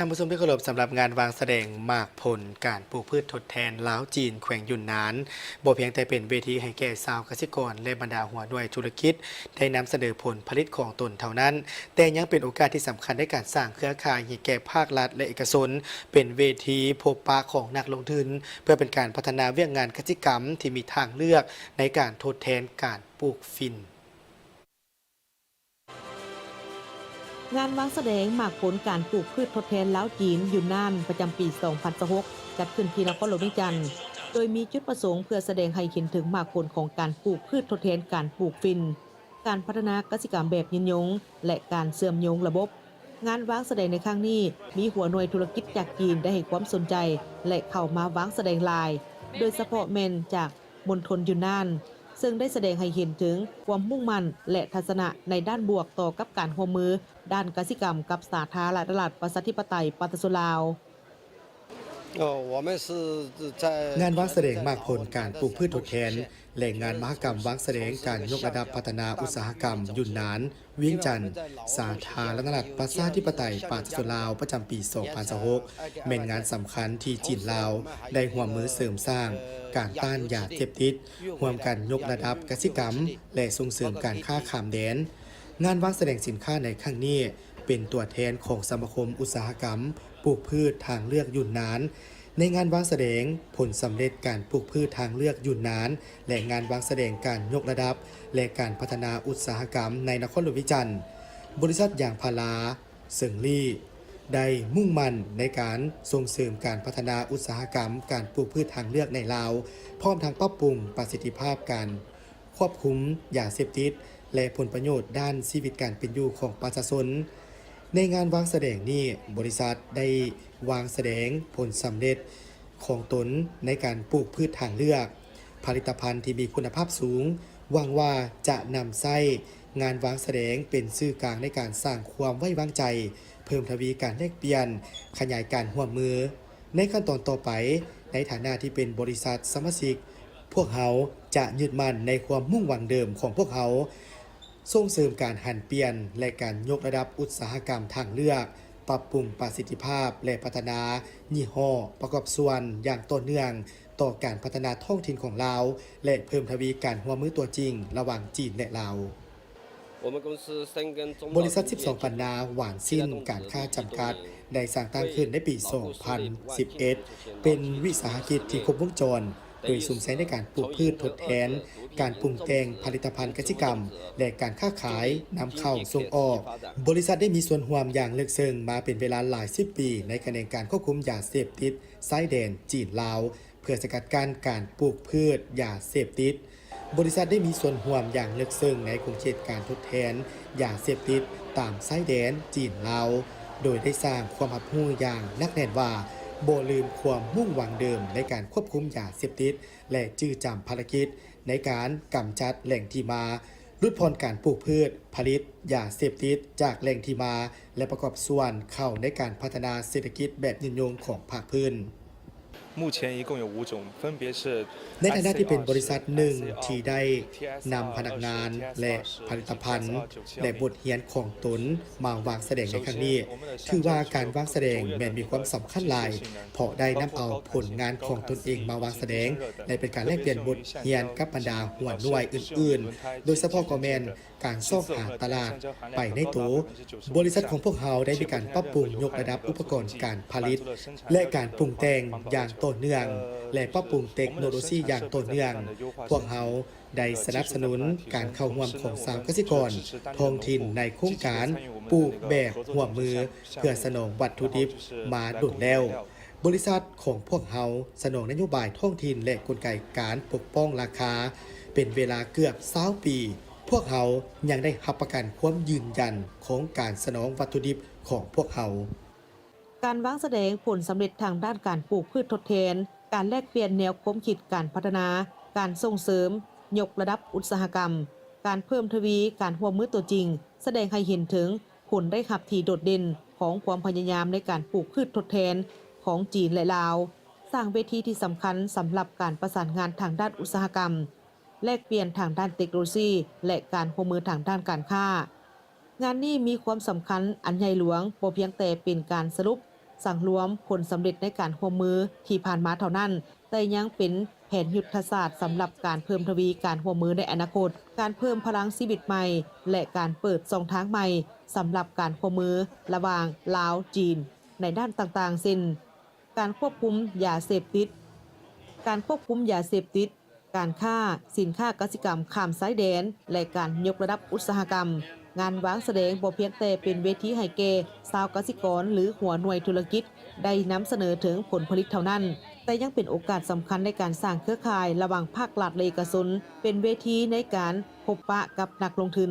ທ່ານຜູ້ຊົມທີ່ເຄົາລົບ, ສຳລັບງານວາງສະແດງໝາກຜົນການປູກພືດທົດແທນລາວ-ຈີນ ແຂວງຢຸນນານ ບໍ່ພຽງແຕ່ເປັນເວທີໃຫ້ແກ່ຊາວກະສິກອນ ແລະ ບັນດາຫົວໜ່ວຍທຸລະກິດໄດ້ນຳສະເໜີຜົນຜະລິດຂອງຕົນເທົ່ານັ້ນ, ແຕ່ຍັງເປັນໂອກາດທີ່ສຳຄັນໃນການສ້າງເຄືອຂ່າຍໃຫ້ແກ່ພາກລັດ ແລະ ເອກະຊົນ, ເປັນເວທີພົບປະຂອງນັກລົງທຶນ ເພື່ອເປັນການພັດທະນາວຽກງານກະສິກຳທີ່ມີທາງເລືອກໃນການທົດແທນການປູກຝິ່ນ. ງານວາງສະແດງໝາກຜົນການປູກພືດທົດແທນລາວ-ຈີນ ຢຸນນານ ປະຈຳປີສອງພັນຊາວຫົກ ຈັດຂຶ້ນທີ່ນະຄອນຫຼວງວຽງຈັນ, ໂດຍມີຈຸດປະສົງເພື່ອສະແດງໃຫ້ເຫັນເຖິງໝາກຜົນຂອງການປູກພືດທົດແທນການປູກຝິ່ນ, ການພັດທະນາກະສິກຳແບບຍືນຍົງ ແລະ ການເຊື່ອມໂຍງລະບົບ. ງານວາງສະແດງໃນຄັ້ງນີ້ ມີຫົວໜ່ວຍທຸລະກິດຈາກຈີນໄດ້ໃຫ້ຄວາມສົນໃຈ ແລະ ເຂົ້າມາວາງສະແດງຫຼາຍ, ໂດຍສະເພາະແມ່ນຈາກ ມົນທົນຢຸນນານ, ເຊິ່ງໄດ້ສະແດງໃຫ້ເຫັນເຖິງຄວາມມຸ່ງໝັ້ນ ແລະ ທັດສະນະໃນດ້ານບວກຕໍ່ກັບການຮ່ວມມືດ້ານກະສິກຳກັບສາທາລະນະລັດ ປະຊາທິປະໄຕ ປະຊາຊົນລາວ. ງານວາງສະແດງໝາກຜົນການປູກພືດທົດແທນ ແລະ ງານມະຫະກຳວາງສະແດງການຍົກລະດັບພັດທະນາອຸດສາຫະກຳຢຸນນານ ວຽງຈັນ ສາທາລະນະລັດ ປະຊາທິປະໄຕ ປະຊາຊົນລາວ ປະຈຳປີສອງພັນຊາວຫົກ ແມ່ນງານສຳຄັນທີ່ຈີນລາວໄດ້ຮ່ວມມືເສີມສ້າງການຕ້ານຢາເສບຕິດ, ຮ່ວມກັນຍົກລະດັບກະສິກຳ ແລະ ສົ່ງເສີມການຄ້າຂ້າມແດນ. ງານວາງສະແດງສິນຄ້າໃນຄັ້ງນີ້ ເປັນຕົວແທນຂອງສະມາຄົມອຸດສາຫະກຳ ປູກພືດທາງເລືອກຢຸນນານ. ໃນງານວາງສະແດງຜົນສຳເລັດການປູກພືດທາງເລືອກຢຸນນານ ແລະ ງານວາງສະແດງການຍົກລະດັບ ແລະ ການພັດທະນາອຸດສາຫະກຳໃນນະຄອນຫຼວງວຽງຈັນ, ບໍລິສັດຢາງພາລາເຊິງລີ້ ໄດ້ມຸ່ງໝັ້ນໃນການສົ່ງເສີມການພັດທະນາອຸດສາຫະກຳການປູກພືດທາງເລືອກໃນລາວ, ພ້ອມທັງປັບປຸງປະສິດທິພາບການ ຄວບຄຸມຢາເສບຕິດ ແລະ ຜົນປະໂຫຍດດ້ານຊີວິດການເປັນຢູ່ຂອງປະຊາຊົນ. ໃນງານວາງສະແດງນີ້, ບໍລິສັດໄດ້ວາງສະແດງຜົນສຳເລັດຂອງຕົນໃນການປູກພືດທາງເລືອກ, ຜະລິດຕະພັນທີ່ມີຄຸນນະພາບສູງ, ຫວັງວ່າຈະນຳໃຊ້ງານວາງສະແດງເປັນສື່ກາງໃນການສ້າງຄວາມໄວ້ວາງໃຈ, ເພີ່ມທະວີການແລກປ່ຽນ, ຂະຫຍາຍການຮ່ວມມື. ໃນຂັ້ນຕອນຕໍ່ໄປ, ໃນຖານະທີ່ເປັນບໍລິສັດສະມາຊິກ, ພວກເຮົາຈະຍຶດໝັ້ນໃນຄວາມມຸ່ງຫວັງເດີມຂອງພວກເຮົາ, ສົ່ງເສີມການຫັນປ່ຽນ ແລະ ການຍົກລະດັບອຸດສາຫະກຳທາງເລືອກ, ປັບປຸງປະສິດທິພາບ ແລະ ພັດທະນາຍີ່ຫໍ້ປະກອບສ່ວນຢ່າງຕໍ່ເນື່ອງຕໍ່ການພັດທະນາທ້ອງຖິ່ນຂອງລາວ ແລະ ເພີ່ມທະວີການຮ່ວມມືຕົວຈິງລະຫວ່າງຈີນ ແລະ ລາວ. ບໍລິສັດສິບສອງປັນນາຫວານຊິ້ນການຄ້າຈຳກັດ ໄດ້ສ້າງຕັ້ງຂຶ້ນໃນປີສອງພັນສິບເອັດ ເປັນວິສາຫະກິດທີ່ຄົບວົງຈອນ, ໂດຍສຸມໃສ່ໃນການປູກພືດທົດແທນ, ການປຸງແຕ່ງຜະລິດຕະພັນກະສິກຳ ແລະ ການຄ້າຂາຍນຳເຂົ້າສົ່ງອອກ. ບໍລິສັດໄດ້ມີສ່ວນຮ່ວມຢ່າງເລິກເຊິ່ງມາເປັນເວລາຫຼາຍສິບປີໃນຂະແໜງການຄວບຄຸມຢາເສບຕິດຊາຍແດນຈີນ-ລາວ ເພື່ອສະກັດກັ້ນການປູກພືດຢາເສບຕິດ. ບໍລິສັດໄດ້ມີສ່ວນຮ່ວມຢ່າງເລິກເຊິ່ງໃນຂົງເຂດການທົດແທນຢາເສບຕິດຕາມຊາຍແດນຈີນ-ລາວ, ໂດຍໄດ້ສ້າງຄວາມຮັບຮູ້ຢ່າງໜັກແໜ້ນວ່າ ບໍ່ລືມຄວາມມຸ່ງຫວັງເດີມໃນການຄວບຄຸມຢາເສບຕິດ ແລະ ຈື່ຈຳພາລະກິດໃນການກຳຈັດແຫຼ່ງທີ່ມາ, ຫຼຸດຜ່ອນການປູກພືດ, ຜະລິດຢາເສບຕິດຈາກແຫຼ່ງທີ່ມາ ແລະ ປະກອບສ່ວນເຂົ້າໃນການພັດທະນາເສດຖະກິດແບບຍືນຍົງຂອງພາກພື້ນ. ໃນຖານະທີ່ເປັນບໍລິສັດໜຶ່ງທີ່ໄດ້ນຳພະນັກງານ ແລະ ຜະລິດຕະພັນ ແລະ ບົດຮຽນຂອງຕົນມາວາງສະແດງໃນຄັ້ງນີ້, ຖືວ່າການວາງສະແດງແມ່ນມີຄວາມສຳຄັນຫຼາຍ, ເພາະໄດ້ນຳເອົາຜົນງານຂອງຕົນເອງມາວາງສະແດງ ແລະ ເປັນການແລກປ່ຽນບົດຮຽນກັບບັນດາຫົວໜ່ວຍອື່ນໆ, ໂດຍສະເພາະກໍແມ່ນ ການຊອກຫາຕະຫຼາດໄປໃນໂຕ. ບໍລິສັດຂອງພວກເຮົາໄດ້ມີການປັບປຸງຍົກລະດັບອຸປະກອນການຜະລິດ ແລະ ການປຸງແຕ່ງຢ່າງຕໍ່ເນື່ອງ ແລະ ປັບປຸງເຕັກໂນໂລຊີຢ່າງຕໍ່ເນື່ອງ. ພວກເຮົາໄດ້ສະໜັບສະໜູນການເຂົ້າຮ່ວມຂອງຊາວກະສິກອນທ້ອງຖິ່ນໃນໂຄງການປູກແບບຮ່ວມມື ເພື່ອສະໜອງວັດຖຸດິບມາດົນແລ້ວ. ບໍລິສັດຂອງພວກເຮົາສະໜອງນະໂຍບາຍທ້ອງຖິ່ນ ແລະ ກົນໄກການປົກປ້ອງລາຄາເປັນເວລາເກືອບຊາວປີ. ພວກເຮົາຍັງໄດ້ຮັບປະກັນຄວາມຢືນຢັນຂອງການສະໜອງວັດຖຸດິບຂອງພວກເຮົາ. ການວາງສະແດງຜົນສຳເລັດທາງດ້ານການປູກພືດທົດແທນ, ການແລກປ່ຽນແນວຄວາມຄິດການພັດທະນາ, ການສົ່ງເສີມຍົກລະດັບອຸດສາຫະກຳ, ການເພີ່ມທະວີການຮ່ວມມືຕົວຈິງ, ສະແດງໃຫ້ເຫັນເຖິງຜົນໄດ້ຮັບທີ່ໂດດເດັ່ນຂອງຄວາມພະຍາຍາມໃນການປູກພືດທົດແທນຂອງຈີນ ແລະ ລາວ, ສ້າງເວທີທີ່ສຳຄັນສຳລັບການປະສານງານທາງດ້ານອຸດສາຫະກຳ, ແລກປ່ຽນທາງດ້ານເຕັກໂນໂລຊີ ແລະ ການຮ່ວມມືທາງດ້ານການຄ້າ. ງານນີ້ມີຄວາມສຳຄັນອັນໃຫຍ່ຫຼວງ, ບໍ່ພຽງແຕ່ເປັນການສະຫຼຸບ ສັງລວມຜົນສຳເລັດໃນການຮ່ວມມືທີ່ຜ່ານມາເທົ່ານັ້ນ, ແຕ່ຍັງເປັນແຜນຍຸດທະສາດສຳລັບການເພີ່ມທະວີການຮ່ວມມືໃນອະນາຄົດ, ການເພີ່ມພະລັງຊີວິດໃໝ່ ແລະ ການເປີດຊ່ອງທາງໃໝ່ສຳລັບການຮ່ວມມືລະຫວ່າງລາວ-ຈີນ ໃນດ້ານຕ່າງໆ ເຊັ່ນ ການຄວບຄຸມຢາເສບຕິດ, ການຄວບຄຸມຢາເສບຕິດ, ການຄ້າ, ສິນຄ້າກະສິກຳຂ້າມຊາຍແດນ ແລະ ການຍົກລະດັບອຸດສາຫະກຳ. ງານວາງສະແດງບໍ່ພຽງແຕ່ເປັນເວທີໃຫ້ແກ່ຊາວກະສິກອນ ຫຼື ຫົວໜ່ວຍທຸລະກິດໄດ້ນຳສະເໜີເຖິງຜົນຜະລິດເທົ່ານັ້ນ, ແຕ່ຍັງເປັນໂອກາດສຳຄັນໃນການສ້າງເຄືອຂ່າຍລະຫວ່າງພາກລັດ ແລະ ເອກະຊົນ, ເປັນເວທີໃນການພົບປະກັບນັກລົງທຶນ.